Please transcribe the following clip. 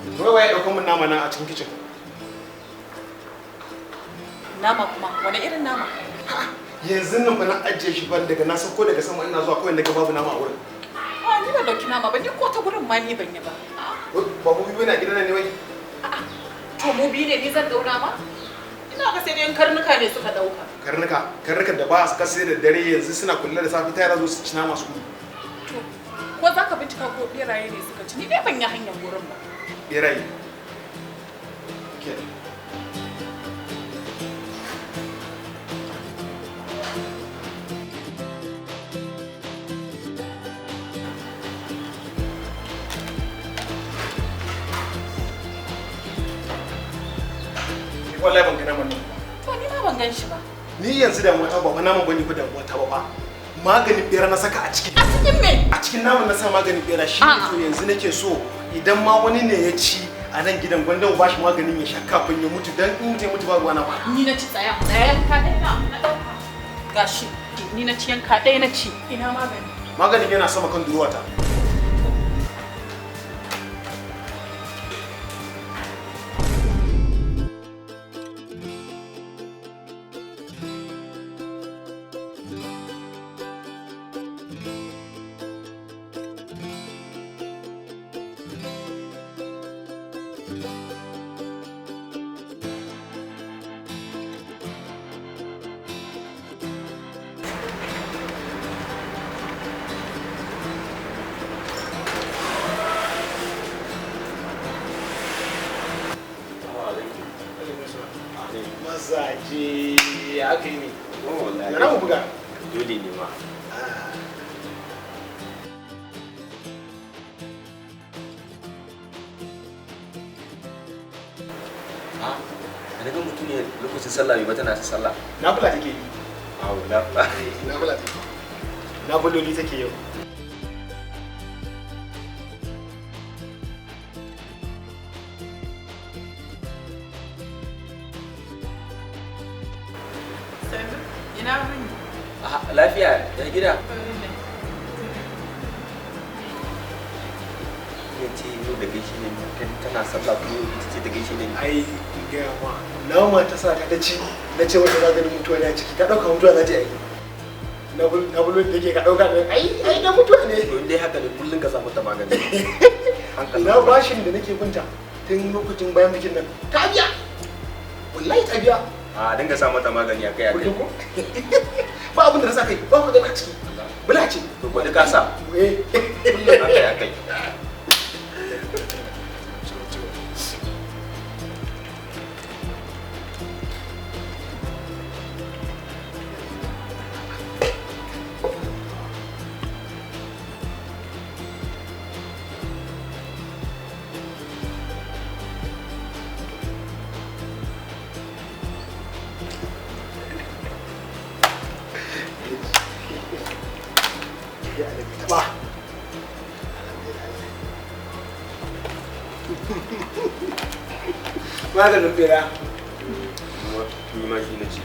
Wai waye ɗauko min nama nan a cikin kicin? Nama kuma wani irin nama? Yanzu nan fa na ajiye shi ban daga na sauko daga sama ina zuwa kawai naga babu nama a wurin. A ni ban dauki nama ba, ni ko ta gurin ma ni ban yi ba. Ba mu biyu na gidan nan ne wai? To mu biyu ne, ni zan dau nama? Ina ga sai dai in karnuka ne suka dauka. Karnuka, karnukan da ba su kasa da dare yanzu suna kulle da safe ta yara zo su ci nama su gudu. To ko za ka bincika ko beraye ne suka ci, ni dai ban yi hanyar gurin ba. Beraye. Okay. Wallahi ban ga naman nan ba. To ni ma ban gan shi ba. Ni yanzu damuwa ta ba fa naman bane fa damuwa ta ba fa. Maganin bera na saka a ciki. A cikin me? A cikin naman na sa maganin bera shi ne. To yanzu nake so idan ma wani ne ya ci a nan gidan gwanda mu bashi maganin ya sha kafin ya mutu, dan in mutum ya mutu babu wani ba. Ni na ci, tsaya. Tsaya, yanka ɗaya na ɗauka. Gashi ni na ci, yanka ɗaya na ci. Ina magani? Maganin yana sama kan durowa ta. Mazaje ya aka yi ne? Yana mu buga. Dole ne ma. Ah, da naga mutum ne lokacin sallah bai ba tana ta sallah. Nafila take yi. Awo, nafila. Nafila take. Nafiloli take yau. Sannu, ina wuni? Ah, lafiya, ya gida. Ya ce yau da gaishe ne, tana sallah kuma yau ita ce ta gaishe ne. Ai, in gaya ma, nama ta sa ta ci, na ce wata maganin mutuwa ne a ciki, ta ɗauka mutuwa za ta yi. Na bulon da ke ka ɗauka ne, ai, ai na mutuwa ne. To in dai haka ne kullum ka sa mata magani. Hankali. Ina bashin da nake binta tun lokacin bayan bikin nan, ta biya. Wallahi ta biya. A dinga sa mata magani akai akai. Kullum ko? Ba abin da na sa kai, ba magana a ciki. Bula ce. To gwada ka sa. Eh. Kullum akai akai. Ya alabi taɓa. Maganin bera. Ni ma shi na ci.